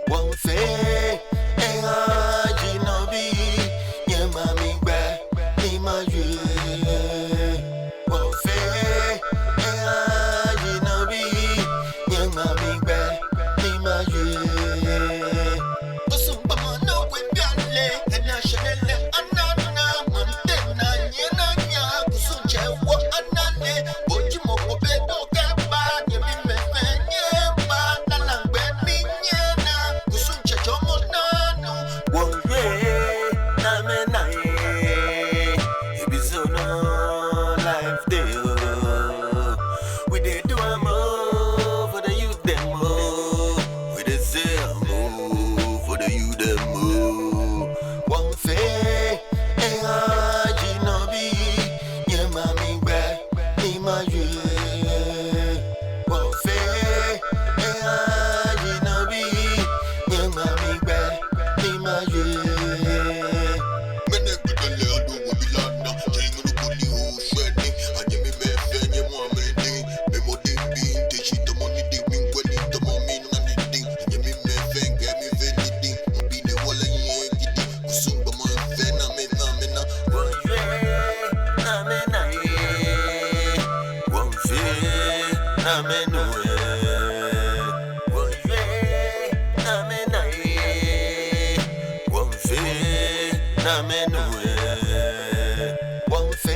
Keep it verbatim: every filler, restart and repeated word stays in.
Wonfe, eha yi nọ bi, yẹn ma mi gbẹ, ni ma ye. Wonfe, eha yi nọ bi, yẹn ma mi gbẹ, ni ma ye. Osun gbọmọ no we biale, ẹna ṣẹlẹ lẹ, ana na, mọ n tẹ na, yẹn na yan, osun jẹ wọ, ana le, ojúmọ́ kò bẹ tó kẹ́ bá, yẹn mi mẹ́fẹ́ yẹn bá, lálàgbẹ́ mi yẹn na, kò sún jẹjọ́ mọ́ náà nù. Wonfe, na me na ye. It be so no life dey o. We dey do am o for the youth dem o. We dey say am o for the youth dem o. Wonfe, eha yi nọ bi, yẹn ma mi gbẹ, ni ma ye. Wonfe, eha yi nọ bi, yẹn ma mi gbẹ, ni ma ye. Mene gbẹdẹlẹ ọdún wo mi lánàá, ṣe inú ló kọ́ ní oṣù ẹni, àyẹ̀mí mẹ́fẹ́ yẹn mú àmì dín, mímọ́ dín bí n tẹ̀ ṣe tọmọ ní dín, mi ń gbẹ́ ní tọmọ mi náà ní dín, àyẹ̀mí mẹ́fẹ́ ń gẹ́ mi fẹ́ ní dín, mo bí lè wọlé yín ẹ gidi, kò sún gbọmọ fẹ́ náà mi náà mi náà. Wonfe, na me na ye. Wonfe, na me no ye. Wonfe, na me na ye. Wonfe, na me no ye. Wonfe,